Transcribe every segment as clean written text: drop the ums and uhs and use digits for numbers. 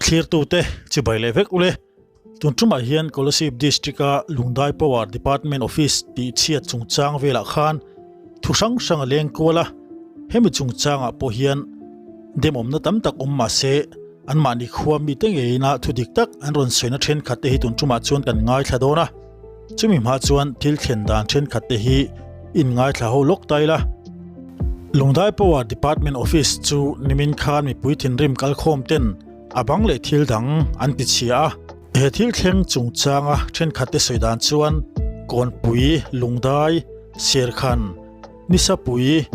Thlirtute chibai leh vek ule. Tun tumah hian Kolasib District-a Lungdai Power Department Office tih chhiat chungchang velah khan thu hrang hrang a leng kual a, hemi chungchangah pawh hian demawmna tam tak awm mah se anmahni khua mite ngeina thu dik tak an rawn sawina thenkhat te hi tun tumah chuan kan ngaithla dawn a. Chumi hma chuan thil thlen dan thenkhat te hi in ngaithla ho lawk ta ila. Lungdai Power Department Office chu nimin khan mipui thinrim kalkhawm ten a bang leh thil dang an ti chhia a. He thil thleng chungchanga thenkhat te sawi dan chuan Kawnpui, Lungdai, Serkhan, Nisapui,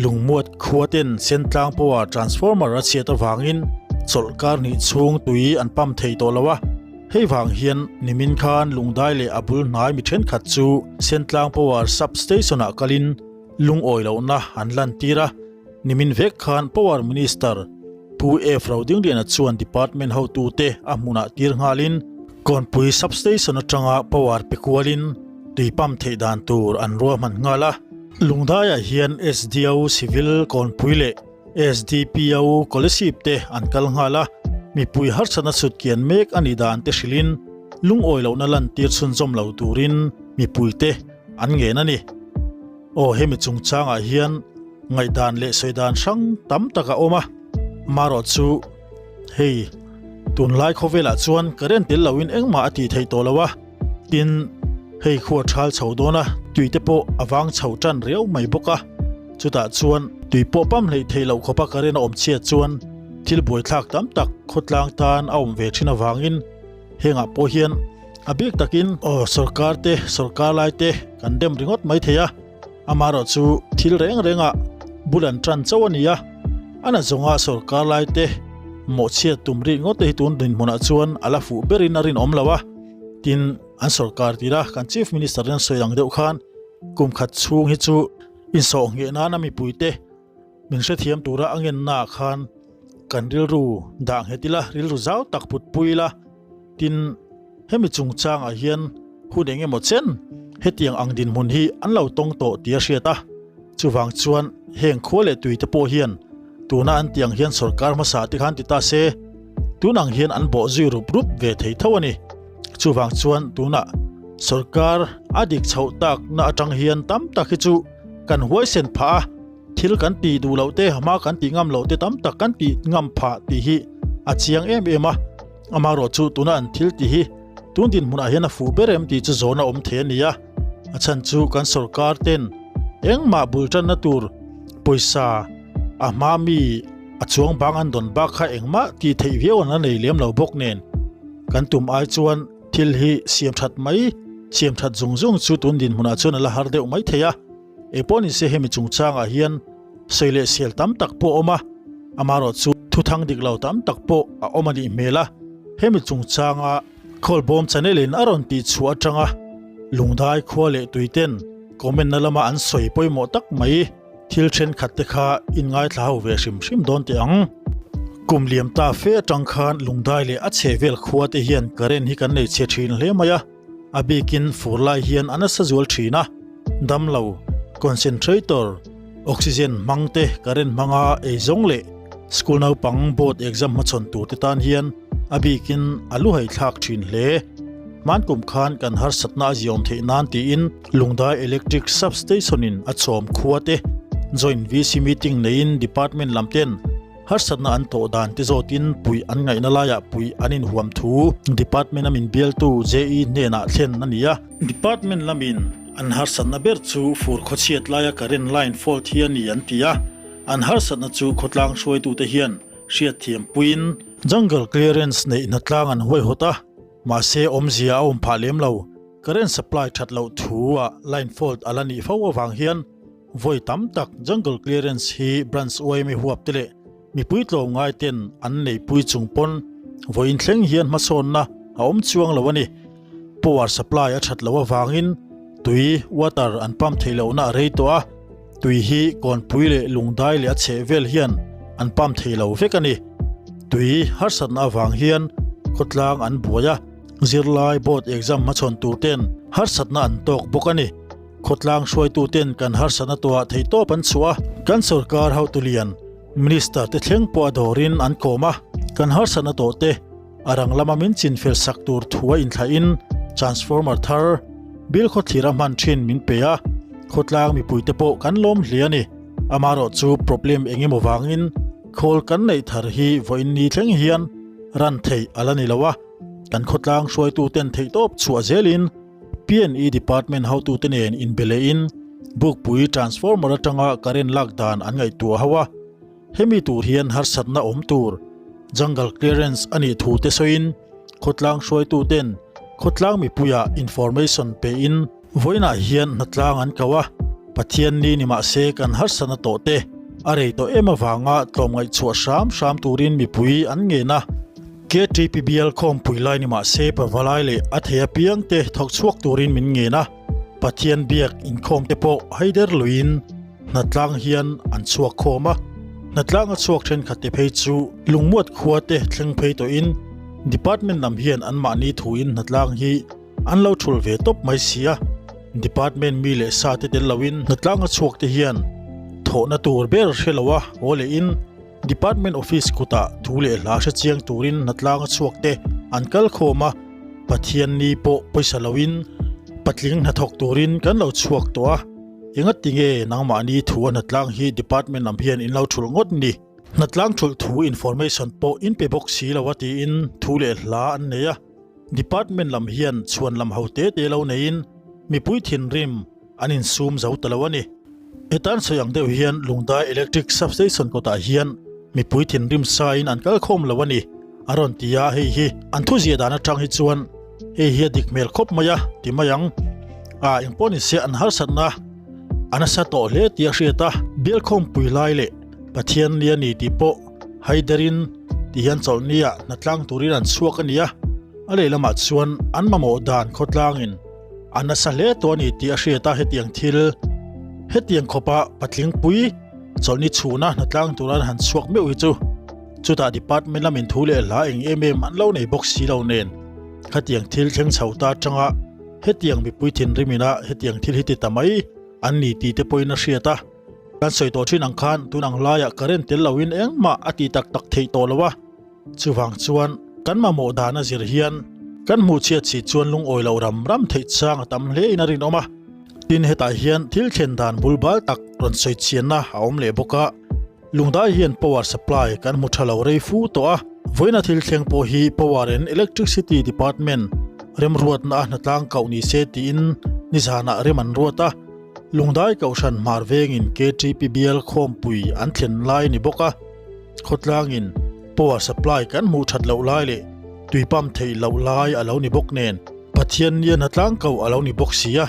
Lungmuat khua ten Sentlang Power Transformer a chhiat avangin chawlhkar hnih chhung tui an pump thei tawh lo a. Hei vang hian nimin khan Lungdai leh a bul hnai mi thenkhat chu Sentlang Power Sub Station ah kalin lungawi lohna an lantir a. Nimin vek khan Power Minister Pu F Rodingliana chuan Department hotute a hmunah tir nghalin Kawnpui Sub Station atanga power pe kualin tui pump theih dan tur an ruahman nghal a. Lungdaiah hian SDO Civil Kawnpui leh SDPO Kolasib te an kal nghal a, mipui harsatna chhut kian mek a nih dan te hrilhin lungawi lohna lantir chhunzawm lo turin mipuite an ngen a ni. Aw hemi chungchangah hian ngaihdan leh sawi dan hrang tam tak a awm a, marawh chu hei tunlai khawvelah chuan current tel loin engmah a tih theih tawh lo a, tin hei khu a thal chho dawn a, tui te pawh a vang chho tan riau mai bawk a, chutah chuan tui pawh pam hleih theih loh khawpa current a awm chhiat chuan thil buaithlak tam tak khawtlang tan a awm ve thin avangin Hengah pawh hian a bik takin aw sorkar te sorkar lai te kan dem ringawt mai thei a, amaherawh chu thil reng rengah bul an tan chauh a ni a, a na zawnga sorkar lai te mawhchhiat tum rik ngawt te hi tun dinhmunah chuan a la fuh berin a rinawm lo a, tin an sorkar tira kan Chief Minister in a sawi ang deuh khan kum khat chhung hi chu insawh ngheh nana mipui te Min hrethiam tura a ngennaah khan kan rilru dah nghet ila, rilru zau tak put pui ila, tin hemi chungchangah hian hun eng emaw chen hetiang ang dinhmun hi an lo tawng tawh tih a hriat a. Chuvang chuan heng khua leh tui te pawh hian tuna an tih ang hian sorkar hmasa te khan ti ta se, tun ang hian an bawh zui rup rup ve thei tho a ni. Chuvang chuan tunah sorkar a dik chhoh takna atang hian tam tak hi chu kan huaisen phah a. Thil kan tih duh loh te, hma kan tih ngam loh te tam tak kan tih ngam phah tih hi a chiang em em a. Amaherawh chu tuna an thil tih hi tun dinhmunah hian a fuh ber em tih chu zawn a awm thei a ni a. A chhan chu kan sorkar ten engmah bul tanna tur pawisa a hma mi a chuang bang an dawn bak kha engmah tih theih viau an la nei lem lo bawk nen kan tum ai chuan thil hi siam that mai siam that zung zung chu tun dinhmunah chuan a la har deuh mai thei a. Engpawh ni se hemi chungchangah hian sawi leh sel tam tak pawh a awm a, amaherawh chu thuthang dik lo tam tak pawh a awm a nih hmel a, hemi chungchanga Khawlbawm channel in a rawn tih chhuah atanga Lungdai khua leh tuiten comment na lama an sawi pawimawh tak mai thil thenkhat te kha in ngaithla ho ve hrim hrim dawn teh ang. Kum liam ta fe atang khan Lungdai leh a chhehvel khua te hian current hi kan nei chhe thin hle mai a. A bikin fur lai hian a nasa zual thin a, damlo, concentrator, oxygen hmang te current hmanga ei zawng leh school naupang board exam hmachhawn tur te tan hian a bikin a lu haithlak thin hle. Hmankum khan kan harsatna a ziawm theih nan tiin Lungdai Electric Sub-Station in a chawm khua te joint VC meeting neiin department lam ten Harsatna an tawh dan te zawtin puih an ngaihna laiah puih an inhuam thu Department a min bialtu JE hnenah thlen a ni a. Department lamin an harsatna ber chu fur khawchhiat laia current line fault hi a ni an ti a, an harsatna chu khawtlang hruaitute hian hriatthiam puiin Jungle clearance neih hnatlang an huaihawt a, mahse awmzia a awm phah lem lo. Current supply that loh thu ah line fault a la nih fo avang hian Vawi tam tak jungle clearance hi branch yma huap te leh mipui tlawmngai ten an neipui chung pawn vawiin thleng hian hmasawnna a awm chuang lo a ni. Power supply a that loh avangin tui, water, an pump theih lohna a rei tawh a, tui hi kawnpui leh lungdai leh a chheh vel hian an pump thei lo vek a ni. Tui harsatna avang hian khawtlang an buai a, zirlai board exam hmachhawn tur ten harsatna an tawk bawk a ni. Khawtlang hruaituten kan harsatna tuah theihtawp an chhuah a, kan sorkar hotu lian, Minister te thleng pawh a dawrin an kawm a, kan harsatna tawh te. A rang lama min chinfel sak tur thu a inthlahin transformer thar bill khawthlir a hman thin min pe a, khawtlang mipuite pawh kan lawm hle a ni. Amaherawhchu problem eng emaw vangin khawl kan neih thar hi vawiin ni thleng hian ran theih a la ni lo a, kan khawtlang hruaituten theihtawp chhuah zelin PNE department hotute nen inbe lehin Bukpui transformer atanga current lak dan an ngaihtuah ho a. Hemi tur hian harsatna awm tur jungle clearance a nih thu te sawiin khawtlang hruaituten khawtlang mipuiah information pein vawiinah hian hnatlang an ko a, Pathian ni ni mahse kan harsatna tawh te a rei tawh em avanga tlawmngaih chhuah hram hram turin mipui an ngen a. KTP bial khawmpui lai ni mahse pavalai leh a thei apiang te thawk chhuak turin min ngen a, Pathian biak inkhawm te pawh haider luiin Hnatlang hian an chhuak khawm a, hnatlang a chhuak thenkhat te phei chu lungmuat khua te thleng phei tawhin department lam hian anmahni thuin hnatlang hi an lo thul ve tawp mai si a, department mi leh sa te tel loin hnatlang a chhuak te hian thawhna tur ber hre lo a haw lehin department office kutah thu leh hla hre chiang turin hnatlang a chhuak te an kal khawm a, Pathianni pawh pawisa loin patling hnathawk turin kan lo chhuak tawh a. Engati nge nangmahni thu a hnatlang hi department lam hian in lo thulh ngawt ni? Hnatlang thulh thu information pawh in pe bawk si lo a tiin thu leh hla an nei a. Department lam hian chhuan lam ho te te lo neiin mipui thinrim an insum zo ta lo a ni. Hetan sawi ang deuh hian Lungdai Electric Substation kawtah hian mipui thinrim sain an kal khawm lo a ni a rawn ti a, hei hi an thuziah dan atang hi chuan hei hi a dik hmel khawp mai a ti mai ang. A engpawh ni se an harsatna a nasa tawh hle tih a hriat a, bialkhawmpui lai leh Pathian ni a ni tih pawh haiderin ti hian chawlhni ah hnatlang turin an chhuak a ni a, a lehlamah chuan an mamawh dan khawtlangin a nasa hle tawh a ni tih a hriat a, hetiang thil hetiang khawpa patling pui chawlhni chhuna hnatlang tura an han chhuak meuh hi chu chutah department lamin thu leh hla eng em em an lo nei bawk si lo nen khatiang thil thleng chho ta atanga hetiang mipui thinrim ina hetiang thil hi ti ta mai an ni tih te pawhin a hriat a, kan sawi tawh thin ang khan tun ang laiah current tel loin engmah a ti tak tak theih tawh lo a. Chuvang chuan kan mamawh dan a zir hian kan hmuh chhiat si chuan lungawi loh ram ram theih chang a tam hle in a rinawm a. Tin hetah hian thil thlen dan bul bal tak rawn sawi chianna a awm leh bawk a. Lungdai hian power supply kan hmu tha lo rei fu tawh a. Vawiina thil thleng pawh hi Power and Electricity Department remruatna a hnatlang koh ni se tiin nizanah rem an ruat a. Lungdai Kohhran hmar vengin KTP bial khawmpui an thlen lai ni bawk a. Khawtlangin power supply kan hmuh that loh lai leh tui pump theih loh lai a lo ni bawk nen Pathian nia hnatlang ko a lo ni bawk si a,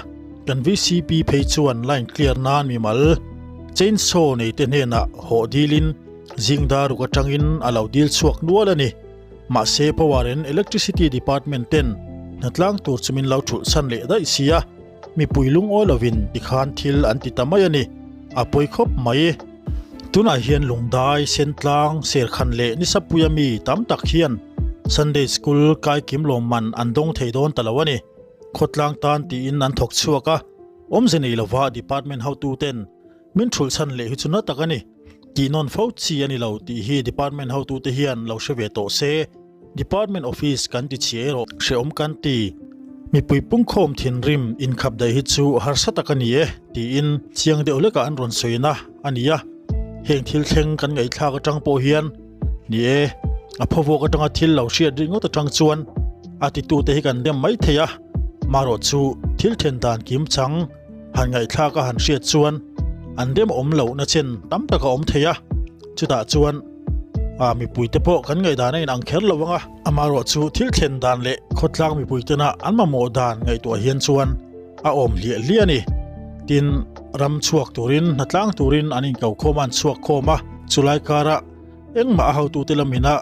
kan vcp phei chuan line clear nan mimal chainsaw nei te hnenah hawh dilin zing dar ruk atangin a lo dil chhuak nual a ni. Mahse power and electricity department ten hnatlang tur chu min lo thulh chhan leh daih si a. Mipui lungawi lovin tikhan thil an ti ta mai a ni, a pawi khawp mai. Tunah hian Lungdai, Sentlang, Serkhan leh Nisapuia mi tam tak hian Sunday School kaikim lawmman an dawng thei dawn ta lo a ni. Khawtlang tan tiin an thawk chhuak a, awmze nei lova department hotuten min thulh chhan leh hi chu na tak a ni. Tih nawn fo chi a ni lo tih hi department hotute hian lo hre ve tawh se. Department office kan ti chhia erawh hrehawm kan ti. Mipui pungkhawm thinrim inkhap daih hi chu harsa tak a ni e tiin chiang deuh hlekah an rawn sawina a ni a. Heng thil thleng kan ngaihthlak atang pawh hian ni e, a phawvuak atanga thil lo hriat ringawt atang chuan a titute hi kan dem mai thei a, marawh chu thil then dan kim chang han ngaihthlak a han hriat chuan an dem awm lohna chen tam tak a awm thei a, chutah chuan A mipuite pawh kan ngaihdan a inang kher lo ang a, amaherawhchu thil thlen dan leh khawtlang mipuitena an mamawh dan ngaihtuah hian chuan a awm hliah hliah a ni. Tin, ram chhuak turin, hnatlang turin an inko khawm a, an chhuak khawm a, chulai karah engmah a hotute lamina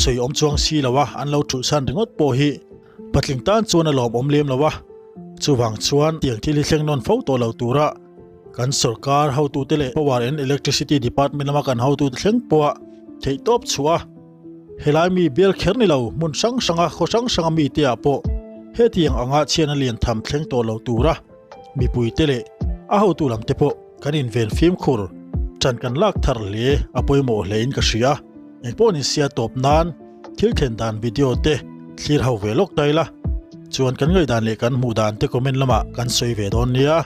sawi awm chuang si lo a, an lo thulhsan ringawt pawh hi patling tan chuan a lawmawm lem lo a, chuvang chuan tiang thil hi thleng nawn fo tawh lo tura Kan sorkar hotute leh Power and Electricity Department lama kan hotute thleng pawha theihtawp chhuah a, helai mi bial kher ni lo hmun hrang hranga khaw hrang hranga mite ah pawh hetiang anga chhiatna lian tham thleng tawh lo tura mipuite leh a hotu lam te pawh kan inven fimkhur ṭan kan lak thar hle a pawimawh hle in ka hria. Engpawh ni sia tawp nan. Thil thlen dan video te thlir ho ve lawk ta ila, chuan kan ngaihdan leh kan hmuh dan te comment lamah kan sawi ve dawn nia.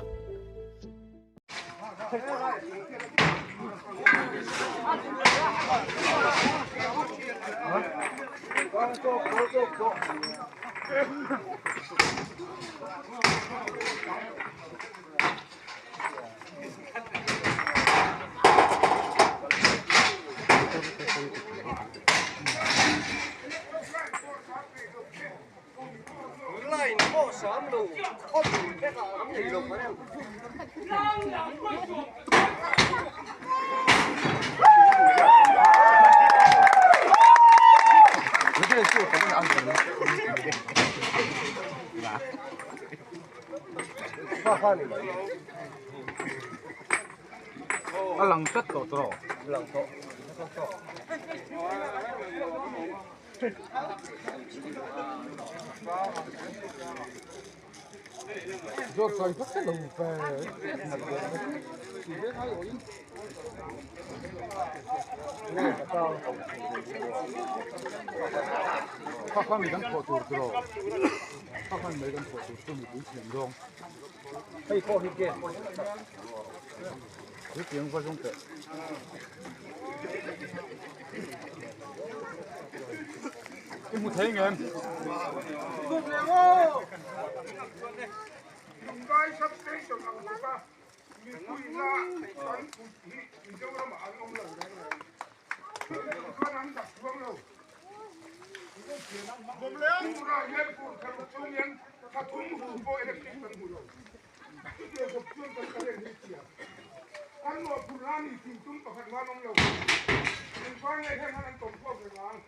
A lang tlat tawh tawh a lang tawh. Lunglai substation ang bawk a, mipuina kan kut hi Mizoramah an awm lo reng reng. Chutiang chuan an dak chuang lo. Turah hian fur thar chhung hian thla thum hu pawh electric kan hmu lo. Chutiang khawp chuan kan current hi chhia. Kan mawhphurh la ni tih tum pakhat man awm lo. Engvang nge heng han an tawm khawm reng ang?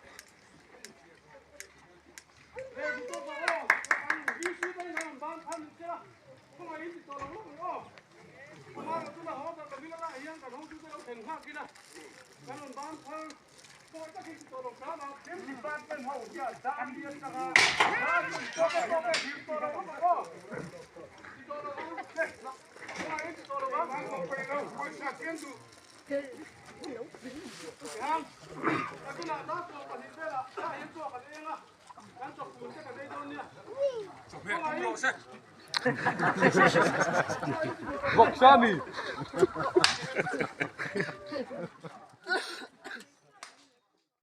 Vawk sa mi.